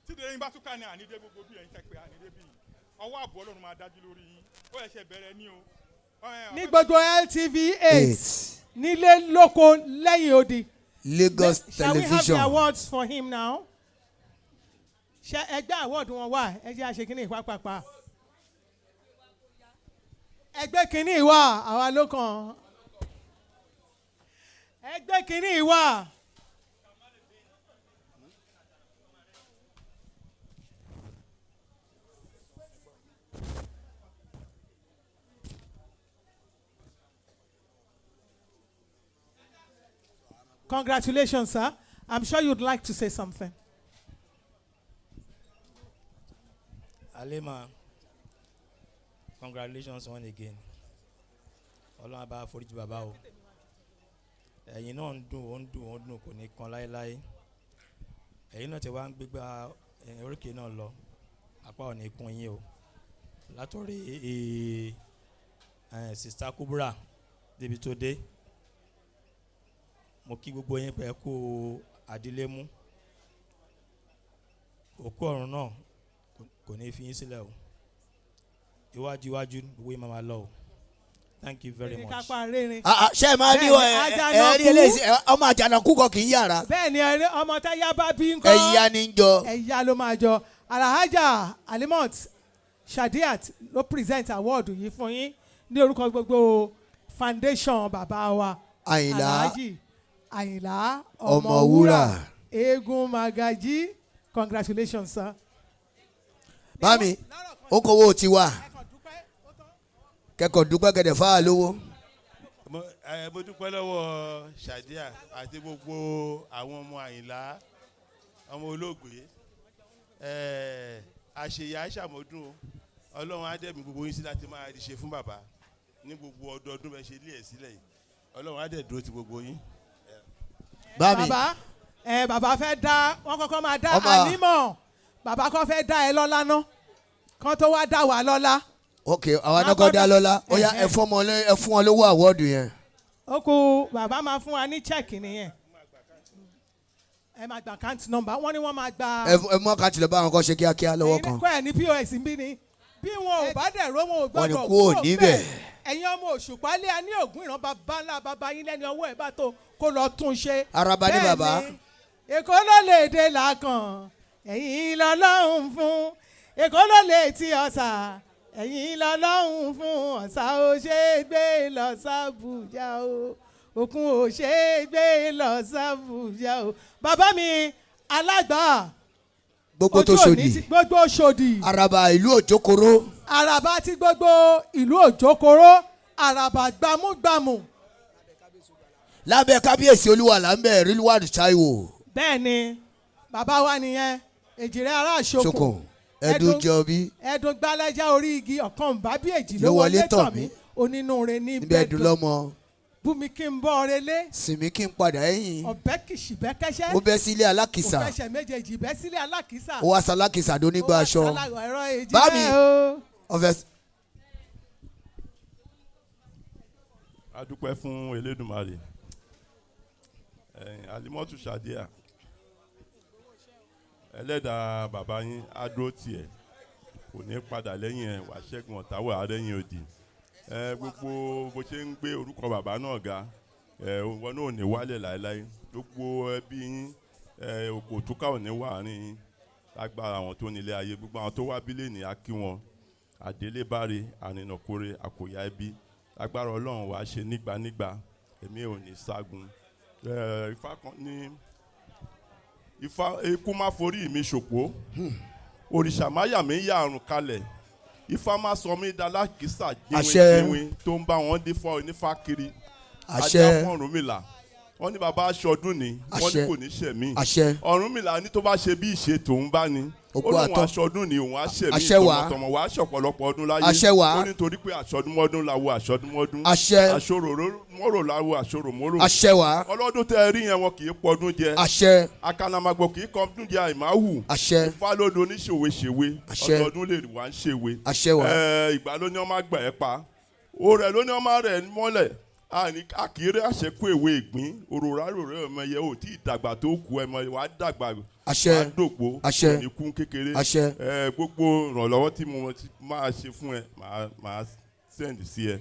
I: Tí ìdílé yín bá túká ni ànídé gbogbo bí ẹ̀yin tẹ́ pé ànídé bí yìí. Ọwọ́ ààbò Ọlọ́run máa dájú lórí yín. Ó ẹ̀ṣẹ̀ bẹ̀rẹ̀ ní o.
G: Ní gbogbo LTV 8, nílé lóko, lẹ́yìn odi.
F: Lagos
G: Shall we have the
F: Television.
G: awards for him now? Ṣé ẹgbẹ́ award wọn wà? Ẹ jẹ́ àṣekínní ìpápápá. Ẹgbẹ́ kínní wà, àwa ló kàn. Ẹgbẹ́ kínní wà. Congratulations, sir. I'm sure you'd like to say something.
J: Alema, congratulations once again. Ọlọ́run á bá foríjì bàbá o. Ẹ̀yin náà ń dùn, ó ń dùn, ó ń dùn, kò ní kan láéláé. Ẹ̀yin náà ti wá ń gbégbá oríkèé náà lọ, apá ò ní kún yín o. Látọ̀rí Sister Kubra débi tó dé, mo kí gbogbo yín pé kú àdílémú. Òkú ọ̀run náà kò ní fi yín sílẹ̀ o. Iwájú iwájú gbogbo yín máa ma lọ o. Thank you very much.
G: Kápá rere.
F: Ah, ah, ṣé ẹ máa ní
G: Bẹ́ẹ̀ni,
F: ẹ rí eléyìí ọmọ àjànàkú kan kì í yàrá.
G: Bẹ́ẹ̀ ni, ọmọ táyà bá bí ńkọ́?
F: Ẹ̀yà ni ń jọ.
G: Ẹ̀yà ló máa jọ. Alhaja Alimot Shadiat ló present award yìí fún yín ní orúkọ gbogbo foundation bàbá wa
F: Àyìnlá.
G: Alhaji Àyìnlá
F: Ọmọwúrà.
G: Ọmọwúrà, Eégún Magaji. Congratulations, sir.
F: Bámi okòwò tiwa kẹ́kọ̀ọ́ dúpẹ́ kẹ́dẹ̀ fáà lówó.
K: Mo dúpẹ́ lọ́wọ́ Shadia àti gbogbo àwọn ọmọ Àyìnlá ọmọ olóògbé. Àṣeyà ṣàmọ́dún o. Ọlọ́run á dẹ̀mí gbogbo yín sí láti máa rí ṣe fún bàbá ní gbogbo ọdọọdún bẹ́ẹ̀ ṣe lé ẹ̀ sílẹ̀ yìí. Ọlọ́run á dẹ̀ dúró ti gbogbo yín.
F: Bámi.
G: Bàbá ẹ, bàbá fẹ́ dá wọn kọ́kọ́ máa dá ànímọ̀. Bàbá kọ́ fẹ́ dá ẹ lọ́lá ná, kán tó wá dá wa lọ́lá.
F: Ok, àwa náà kọ́ dá lọ́lá. Ó yá, ẹ fún ẹ fún wọn lówó award yẹn.
G: Ó kú, bàbá máa fún wa ní check nìyẹn. Ẹ máa gba account number wọ́n ní wọ́n máa gba.
F: Ẹ mú àkáǹtì lọ bá àwọn kan ṣe kíákíá lọ́wọ́ kan.
G: Kọ́ ẹ̀ ní POS ń bí ni. Bí wọn ò bá dẹ̀ ró, wọn ò
F: Wọ́n ní
G: gbọ́dọ̀
F: kúrò níbẹ̀.
G: bẹ́ẹ̀. Ẹ̀yin ọmọ òṣùpá lé a ní ògùn ìran bàbá ńlá bàbá yín, lẹ́ni ọwọ́ ẹ̀ bá tó kó lọ tún ṣe.
F: Araba ní
G: Bẹ́ẹ̀
F: bàbá.
G: ni, Èkó ló lè dé làákàn, ẹ̀yin lọ́lọ́run fún. Èkó ló lè ti ọ̀sà, ẹ̀yin lọ́lọ́run fún. Ọ̀sà ò ṣe é gbé lọ sábùjá o, òkun ò ṣe é gbé lọ sábùjá o. Bàbá mi alágbà
F: Gbogbo tó
G: ojú òní
F: ṣòdì.
G: Gbogbo ṣòdì.
F: Araba ìlú Òjòkòrò.
G: Àràbà tí gbogbo ìlú Òjòkòrò, àràbà gbámúgbámú.
F: Lábẹ́ kábíyèsí olúwa là ń bẹ̀ Rilwan Taiwo.
G: Bẹ́ẹ̀ ni, bàbá wa nìyẹn, èjìrẹ́ ará àṣokùn.
F: Ṣokùn ẹdun jọbí.
G: Ẹdun gbálẹ́jà orí igi ọ̀kan bá bí èjì
F: Ló
G: ló
F: wọlé
G: wọlé
F: tọ̀
G: tọ̀
F: mí.
G: mí, onínúure ní
F: níbẹ̀ dùn lọ́mọ.
G: Bùnmi kí n bọ́ ọrẹ lé.
F: Sinmi kí n padà ẹ̀yìn.
G: Ọ̀bẹ kìsì bẹ́ kẹ́sẹ́.
F: Ó bẹ́ sílé alákìsà.
G: Ó fẹsẹ̀ méjèèjì bẹ́ sílé alákìsà.
F: Ó wá salákìsà dó nígbà aṣọ.
G: Aláwọ̀ ẹ̀rọ èjì
F: Bámi
G: rẹ̀ o.
F: ọ̀fẹ́.
I: A dúpẹ́ fún Elédùmarè. Alimọ́tù Shadia, ẹlẹ́dàá bàbá yín á dúró tiẹ̀, kò ní padà lẹ́yìn ẹ̀. Wàá ṣẹ́gun ọ̀táwọ̀ àárẹ̀yìn òdì. Gbogbo bó ṣe ń gbé orúkọ bàbá náà ga, wọn náà ò ní wálẹ̀ láéláé. Gbogbo ẹbí yín, òkò túká ò ní wà àárín yín lágbára àwọn tó nílé ayé. Gbogbo àwọn tó wá bílẹ̀ ní á kí wọn àdélébáre, àrìnàkóre, àkòyà ẹbí. Agbára Ọlọ́run, wàá ṣe nígbànígbà, èmi ò ní ságun. Ifá kan ní ifá, ikú má forí mi ṣòpó, òrìṣà máyà mi yà àrùn kalẹ̀.
K: Ifá má sọ mí dalákìsà
F: Àṣẹ.
K: jíwìn tó ń bá wọn dífá onífá kiri.
F: Àṣẹ.
K: Ajá fún Ọ̀rúnmìlà, wọ́n ní baba aṣọdún ni wọ́n ní
F: Àṣẹ.
K: kò ní ṣẹ̀mí.
F: Àṣẹ.
K: Ọ̀rúnmìlà ní tó bá ṣe bí ìṣe tòun bá ní, ó
F: Òkú
K: lóun
F: àtọ́.
K: aṣọdún ni òun á ṣẹ̀mí
F: Àṣẹ wá.
K: tọmọtọmọ, wàá ṣọ̀pọ̀lọpọ̀ ọdún láyé.
F: Àṣẹ wá.
K: Ó ní torí pé aṣọdúnmọ́dún làwo aṣọdúnmọ́dún.
F: Àṣẹ.
K: Aṣòròmọ́rò làwo aṣòròmọ́rò.
F: Àṣẹ wá.
K: Ọlọ́dún tẹ́ ẹ rí yẹn, wọn kì í pọdún jẹ.
F: Àṣẹ.
K: Akanamagbo kì í kọdún jẹ àìmáhù.
F: Àṣẹ.
K: Ifá ló do oníṣòwe ṣèwe.
F: Àṣẹ.
K: Ọdọọdún lè wá ń ṣèwe.
F: Àṣẹ wá.
K: Ẹ ìgbà ló ní ọmọ àgbà ẹ pa ó rẹ ló ní ọmọ rẹ mọ́lẹ̀ àní àkìrẹ́ àṣekú èwe ìgbín òróró rẹ ọmọ ẹyẹ ò tí ì dàgbà tó kú ẹmọ wàá dàgbà.
F: Àṣẹ.
K: Wàá dògbò.
F: Àṣẹ.
K: Kò ní kú kékeré.
F: Àṣẹ.
K: Ẹ gbogbo ìrànlọ́wọ́ tí mo ti máa ṣe fún ẹ, màá send sí ẹ.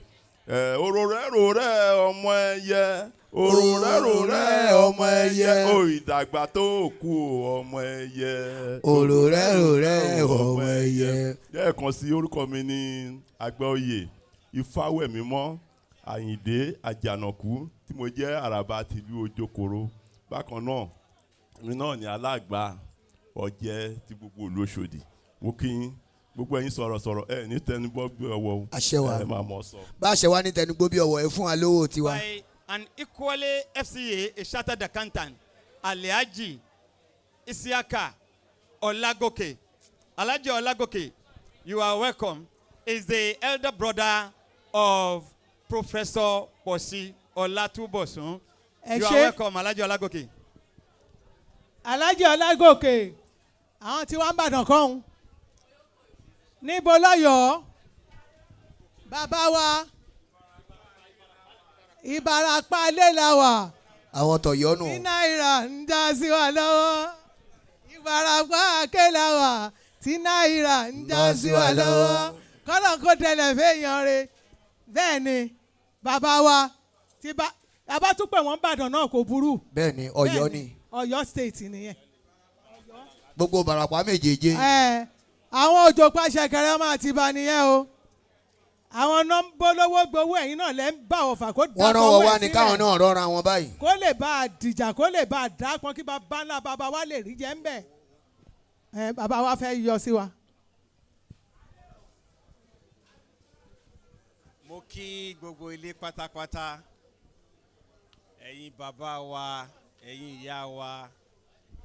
K: Ẹ òróró rẹ ọmọ ẹyẹ, òróró rẹ ọmọ ẹyẹ, ò ìdàgbà tó kú ọmọ ẹyẹ.
F: Òróró rẹ ọmọ ẹyẹ.
K: Lẹ́ẹ̀kan sí, orúkọ mi ní Àgbẹ̀oyè Ifáwẹ̀mímọ́ Àyìndé Àjànàkú, tí mo jẹ́ àràbà tìlú Ojokoro. Bákan náà, mi náà ní aláàgbà ọ̀jẹ̀ ti gbogbo ìlú Òṣòdì. Mo kí yín, gbogbo ẹ̀yin sọ̀rọ̀sọ̀rọ̀, ẹ̀ ní tẹnugbọ́ gbé ọwọ́ o.
F: Àṣẹ wá.
K: Ẹ máa mọ̀ sọ.
F: Bá a ṣe wá ní tẹnugbó bí ọwọ́, ẹ fún wa lówó tiwa.
L: By an equally FCA, a chartered accountant, Alhaji Isiaka Olagoke. Alhaji Olagoke, you are welcome. Is the elder brother of Professor Posi Olatubosun.
G: Ẹ
L: You are
G: ṣé.
L: welcome, Alhaji Olagoke.
G: Alhaji Ọlágòkè, àwọn tí wọ́n ń bàdàn kọ́hún níbo lọ́yọ̀ọ́, bàbá wa Ìbàràpá lè la wà.
F: Àwọn tọ̀yọ́nù.
G: Tí náírà ń já sí wa lọ́wọ́, Ìbàràpá ké la wà tí náírà ń já sí wa lọ́wọ́. Kọ́lọ̀ kó tẹlẹ̀ fẹ́yàn re. Bẹ́ẹ̀ ni bàbá wa tí bàbá tún pè wọ́n bàdàn náà kò burú.
F: Bẹ́ẹ̀ ni, Ọ̀yọ́ ni.
G: Ọ̀yọ́ State nìyẹn.
F: Gbogbo Ìbàràpá méjèèjì.
G: Ẹ àwọn òjò pàṣẹkẹrẹ ọmọ àtibá nìyẹn o. Àwọn náà ń bólówó gbowó, ẹ̀yìn náà lẹ́ ń bá ọ̀fà kó
F: Wọ́n rán wọn wá ní káwọn náà rọra wọn báyìí.
G: Kó lè bá a dìjà, kó lè bá a dá pọn, kí bàbá ńlá bàbá wa lè rí jẹ́ ń bẹ̀. Ẹ bàbá wa fẹ́ yọ sí wa.
M: Mo kí gbogbo ilé pátápátá, ẹ̀yin bàbá wa, ẹ̀yin ìyá wa,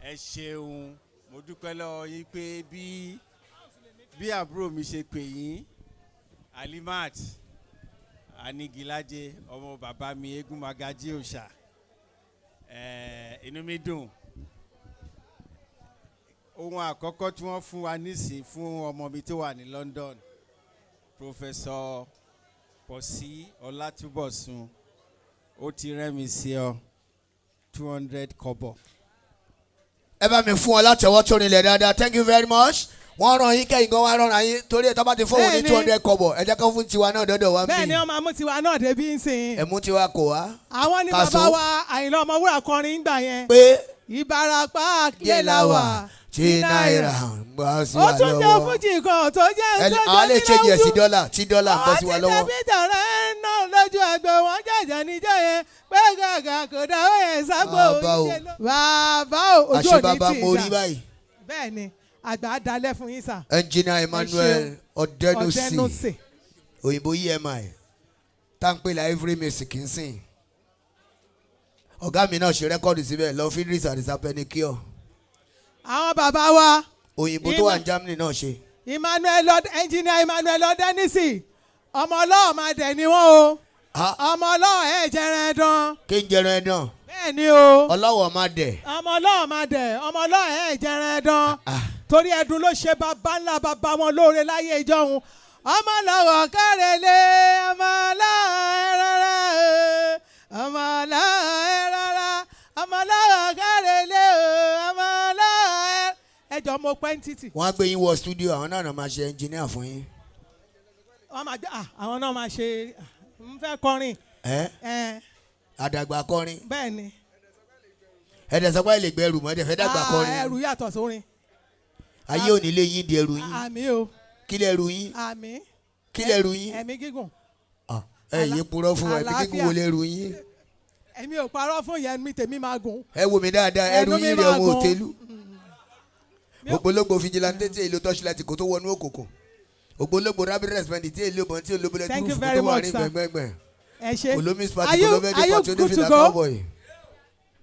M: ẹ ṣeun. Mo dúpẹ́ lọ́wọ́ yín pé bí àbúrò mi ṣe pè yín, Alimat Anigilaje, ọmọ bàbá mi eégún magají òòṣà. Inú mi dùn. Ohun àkọ́kọ́ tí wọ́n fún wa nísìn fún ọmọ mi tó wà ní London, Professor Pọ̀sí Ọlátúbọ̀sún, ó ti rẹ́ mi sí ọ 200 kọ́bọ̀.
F: Ẹ bá mi fún ọ látẹ̀wọ́ tó rinlẹ̀ dáadáa. Thank you very much. Wọ́n ràn yín kẹ́yìn gan wá rọra yín torí ẹ̀ tó bá ti fóun ní
G: Bẹ́ẹ̀ni.
F: 200 kọ́bọ̀, ẹ jẹ́ kó fún tiwa náà dọ́dọ̀ wa ń
G: Bẹ́ẹ̀
F: bì.
G: ni, wọ́n máa mú tiwa náà débi ń sìn.
F: Ẹ mú tiwa kò wá.
G: Àwọn ni
F: Kàsó.
G: bàbá wa Àyìnlá Ọmọwúrà kọrin ń gbà yẹn.
F: Pé
G: Ìbàràpá lè la wà
F: tí náírà ń gbà sí
G: Ó
F: wa
G: tún jẹ́
F: lọ́wọ́.
G: fújì kan tó jẹ́
F: Ẹ
G: tó
F: a lè
G: jẹ́
F: change ẹ̀ sí dọ́là tí dọ́là ń bọ́ sí wa lọ́wọ́.
G: Àti tẹ̀bí náà lójú àgbẹ̀ wọn jẹ̀jẹ̀ níjọ́ yẹn pé gàgà kò dáwọ́ yẹn ságbó.
F: Bàbá o.
G: Bàbá o, ojú
F: Àṣẹ
G: òní
F: bàbá
G: tì í
F: mo rí
G: sà.
F: báyìí.
G: Bẹ́ẹ̀ ni, àgbà dalẹ̀ fún yín sà.
F: Engineer Emmanuel Ọ̀dẹ́nusì.
G: Ọ̀dẹ́nusì.
F: Òyìnbó EMI táǹpẹ̀ la every music ń sìn. Ọ̀gá mi náà ṣe record síbẹ̀ lọ, Fidris Adisa Penicure.
G: Àwọn bàbá wa
F: Òyìnbó tó wà ní Germany náà ṣe.
G: Emmanuel Engineer Emmanuel Ọ̀dẹ́nusì, ọmọ ọlọ́ọ̀ máa dẹ̀ ni wọ́n o. Ọmọ ọlọ́ọ̀ ẹ̀ jẹrẹ dán.
F: Kí n jẹran ẹ dán.
G: Bẹ́ẹ̀ ni o.
F: Ọlọ́wọ̀ máa dẹ̀.
G: Ọmọ ọlọ́ọ̀ máa dẹ̀, ọmọ ọlọ́ọ̀ ẹ̀ jẹrẹ dán, torí ẹdun ló ṣe bàbá ńlá bàbá wọn lóore láyé ìjọhun. Ọmọ lọ́wọ́ kárẹ̀lẹ̀, ọmọ ọlọ́ọ̀ rárá o, ọmọ ọlọ́ọ̀ rárá, ọmọ ọlọ́ọ̀ kárẹ̀lẹ̀ o, ọmọ ọlọ́ọ̀. Ẹ jọ, mo pẹ́ ń títì.
F: Wọ́n á gbé yín wọ studio, àwọn náà máa ṣe engineer fún yín.
G: Wọ́n máa gbé àwọn náà máa ṣe n fẹ́ kọrin.
F: Ẹ
G: ẹ
F: àdàgbà kọrin.
G: Bẹ́ẹ̀ ni.
F: Ẹ̀dẹ̀ sọ pé ẹ lè gbẹ ẹrù mọ́, ẹ̀dẹ̀ fẹ́ dàgbà kọrin.
G: Ẹrù yàtọ̀ sórin.
F: Ayé ò ní lé yín di ẹrù yín.
G: Àmín o.
F: Kí lẹ ẹrù yín?
G: Àmín.
F: Kí lẹ ẹrù yín?
G: Ẹ̀mí gígùn.
F: Ẹ yé purọ́ fún wa, ẹ̀mí gígùn wo lẹ ẹrù yín?
G: Èmi ò parọ́ fún yẹn, mi tèmi máa gùn.
F: Ẹ wo mi dáadáa, ẹrù
G: Ẹnu mi
F: yín rẹ
G: máa
F: ọmọ
G: gùn.
F: òtélú ògbólógbò fìjìláńtẹ́ tí èlò tọ́ṣílẹ̀tì kó tó wọnú òkùnkùn. Ògbólógbò rabbit respect tí èlé obìnrin tí olóbìnrin
G: Thank
F: tí
G: you
F: rúfù
G: very
F: tó wà
G: much,
F: ní
G: sir.
F: gbẹngbẹngbẹ.
G: Ẹ ṣé.
F: Olomis
G: Are
F: party
G: you
F: olómẹ́dé
G: are you
F: party
G: good to
F: onífìlà
G: go?
F: cowboy.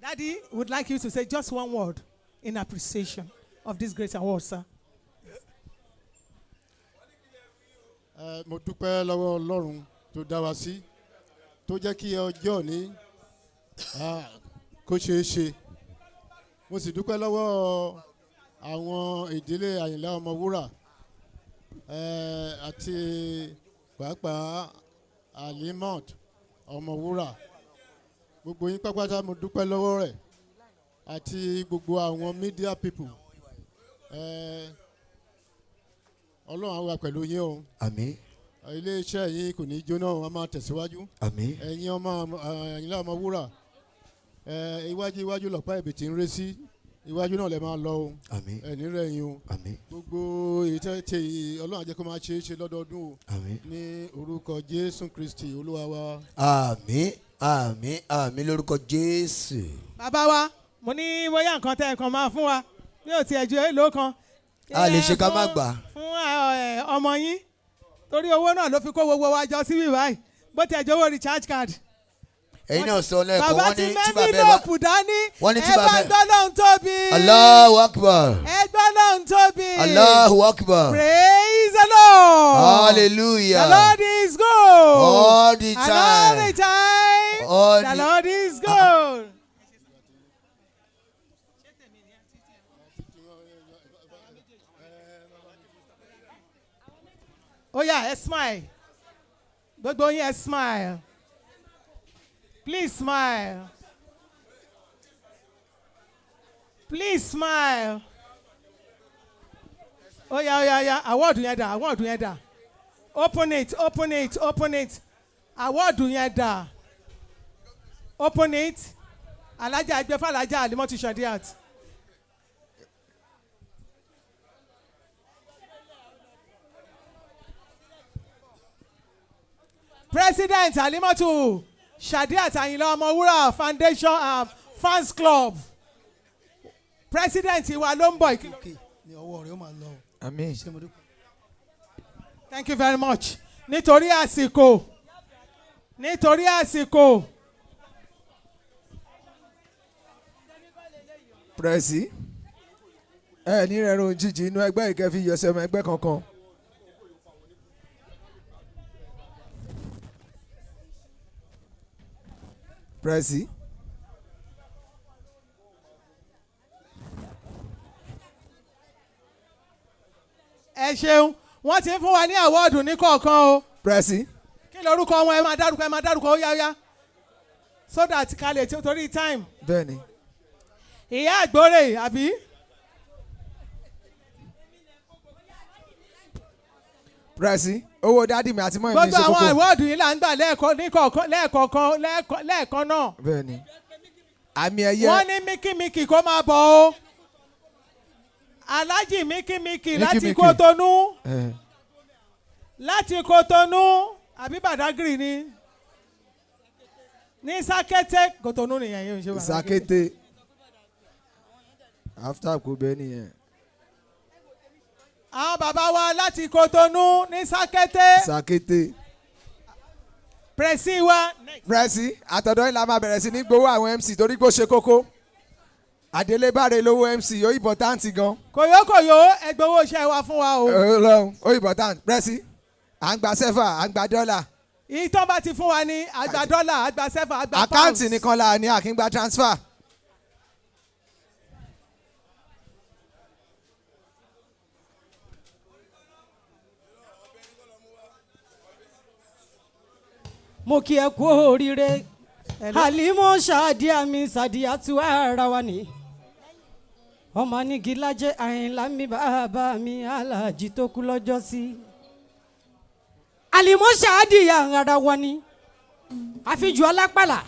G: Daddy would like you to say just one word in appreciation of this great award, sir.
N: Ẹ, mo dúpẹ́ lọ́wọ́ Ọlọ́run tó dá wa sí, tó jẹ́ kí ọjọ́ òní kó ṣeé ṣe. Mo sì dúpẹ́ lọ́wọ́ àwọn ìdílé Àyìnlá Ọmọwúrà àti pàápàá Alimot Ọmọwúrà. Gbogbo yín pápátá mo dúpẹ́ lọ́wọ́ rẹ̀, àti gbogbo àwọn media people. Ọlọ́run á wà pẹ̀lú yín o.
F: Àmín.
N: Iléeṣẹ́ yín kò ní jóná, a máa tẹ̀síwájú.
F: Àmín.
N: Ẹ̀yin ọmọ Àyìnlá Ọmọwúrà, iwájú iwájú lọ̀pá ẹ̀bì tí ń ré sí, iwájú náà lè máa lọ o.
F: Àmín.
N: Ẹ̀ní rẹ̀ yín o.
F: Àmín.
N: Gbogbo èyí tẹ́ ṣe yìí, Ọlọ́run á jẹ́ kó máa ṣe é ṣe lọ́dọọdún o.
F: Àmín.
N: Ní orúkọ Jésù Kristi Olúwa wa.
F: Àmín, àmín, àmín lórúkọ Jésù.
G: Bàbá wa, mo ní bóyá nǹkan tẹ́ ẹ̀ kan máa fún wa bí ò tiẹ̀ ju èèlò kan.
F: A lè ṣe ká má gbà.
G: Fún ọmọ yín, torí owó náà ló fi kó gbogbo wa jọ síbí báyìí, bó tiẹ̀ jẹ́ owó recharge card.
F: Ẹ̀yin náà sọ lẹ́ẹ̀kan,
G: Bàbá
F: wọ́n
G: ti
F: ní tí bàbá ẹ̀ bá
G: mẹ́fílòpù dání.
F: Wọ́n ní tí
G: Ẹ bá
F: bàbá ẹ̀-
G: gbọ́ lóhun tóbi.
F: Allahu Akbar.
G: Ẹ gbọ́ lóhun tóbi.
F: Allahu Akbar.
G: Praise the Lord.
F: Hallelujah.
G: The Lord is good.
F: All the
G: And all
F: time.
G: the time.
F: All
G: The
F: the-
G: Lord is good. Oh yeah, ẹ smile. Gbogbo yín, ẹ smile. Please smile. Please smile. Oh yeah, oh yeah, yeah. Award yẹn dà, award yẹn dà. Open it, open it, open it. Award yẹn dà. Open it. Alájà ẹgbẹ́ fàlájà Alimọ́tù Shadiat. President Alimọ́tù Shadiat Ayinla Ọmọwúrà Foundation Fans Club. President wa ló ń bọ̀ yìí.
O: Ní ọwọ́ rẹ̀ ó máa lọ.
B: Àmín.
O: Ṣé mo dúpẹ́.
G: Thank you very much. Nítorí àsìkò, nítorí àsìkò.
B: Pẹ̀sì ẹ ní rẹ̀rùn òjijì inú ẹgbẹ́ ìkẹfì yọ̀sẹ̀ ọmọ ẹgbẹ́ kankan. Pẹ̀sì.
G: Ẹ ṣeun, wọ́n ti ń fún wa ní award ní kọ̀ọ̀kan o.
B: Pẹ̀sì.
G: Kí lorúkọ wọn? Ẹ máa dárúkọ, ẹ máa dárúkọ, ó yá, ó yá, so that ká lè torí time.
B: Bẹ́ẹ̀ni.
G: Ìyá àgbórè àbí.
B: Pẹ̀sì, owó daddy mi àti mummy mi
G: Gbogbo
B: ṣe
G: àwọn
B: kókó.
G: award yìí là ń gbà lẹ́ẹ̀kan ní kọ̀ọ̀kan, lẹ́ẹ̀kọ̀ọ̀kan, lẹ́ẹ̀kan náà.
B: Bẹ́ẹ̀ni. Àmì ẹ̀yẹ.
G: Wọ́n ní míkìmíkì kó máa bọ̀ o. Alájì míkìmíkì láti
B: Míkìmíkì.
G: Kótónú,
B: Eh.
G: láti Kótónú àbí Badagry ni, ní Sákété. Kótónú nìyẹn yóò ṣe Badagry.
B: Sàkété. After kò bẹ́ẹ̀ nìyẹn.
G: Àwọn bàbá wa láti Kótónú ní Sákété.
B: Sàkété.
G: Pẹ̀sì wa.
B: Pẹ̀sì, àtọ̀dọ̀ yìí la máa bẹ̀rẹ̀ sí ní gbowó àwọn MC torí pé ó ṣe kókó. Àdélébáre lówó MC, ó important gan.
G: Kòyókòyó, ẹgbẹ́ owó iṣẹ́ wa fún wa o.
B: Ọlọ́run, ó important. Pẹ̀sì, à ń gba sẹ́fà, à ń gba dọ́là.
G: Ìtàn bá ti fún wa ní àgbà dọ́là, àgbà sẹ́fà, àgbà pounds.
B: Àkáǹtì nìkan la ní, à kì í gba transfer.
P: Mo kí ẹ kú oríire, Halimọ Sadiya mi, Sadiya tu ara wa ni ọmọ anigilájẹ Àyìnlá mi, bàbá mi aláàjì tó kú lọ́jọ́ sí. Halimọ Sadiya ara wa ni àfijù alápàlà,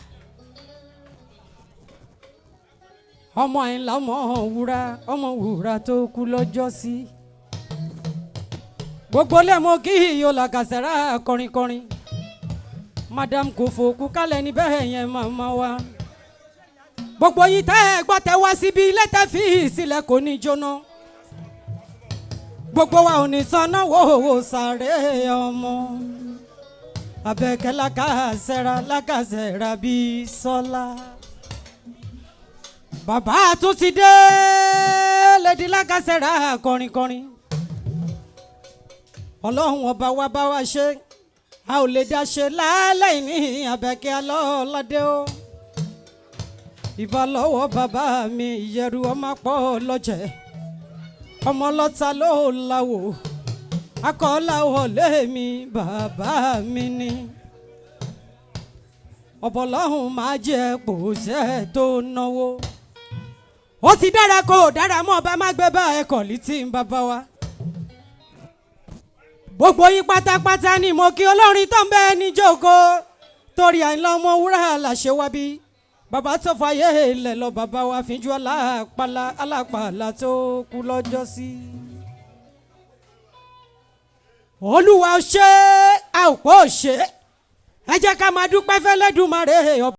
P: ọmọ Àyìnlá, ọmọ wúrà, ọmọ wúrà tó kú lọ́jọ́ sí. Gbogbo lẹ́mọ̀ kí iyọ̀ làkàṣẹ́rà kọrinkọrin. Madam kò fòkú kálẹ̀ níbẹ̀ yẹn, màmá wa. Gbogbo yín tẹ́ ẹ gbọ́ tẹ́ wá síbi ilé tẹ́ fi ìsílẹ̀ kò ní jóná. Gbogbo wa ò ní sanáwó owó sáré ọmọ. Abẹ́kẹ́ lákàsẹ́ra lákàsẹ́ra bíi sọ́lá. Bàbá tún ti dé lady lákàsẹ́ra kọrinkọrin. Ọlọ́run ọba wa bá wa ṣe, a ò lè dá ṣe lálẹ́ ìní Abẹ́kẹ́ alọ́ládé o. Ìbà lọ́wọ́ bàbá mi ìyẹ̀rù ọmọ pọ̀ lọ́jẹ̀. Ọmọ lọ́ta ló láwò, akọ́láwọlé mi bàbá mi ni. Ọ̀bọ̀lọ́hùn máa jẹ́ pòṣẹ́ tó náwó. Ó ti dára kó o dára mọ́ ọba má gbé bá ẹ̀kọ́ létí ń bàbá wa. Gbogbo yín pátápátá ni mo kí olórin tó ń bẹ níjókòó torí Àyìnlá Ọmọwúrà làṣẹ wá bí. Bàbá tó fàyè ilẹ̀ lọ bàbá wa fíjú alápàlà alápàlà tó kú lọ́jọ́ sí. Olúwa ó ṣe é, a ò pọ̀ ṣe é. Ẹ jẹ́ ká máa dúpẹ́ fẹ́lẹ́dùmarè ọba.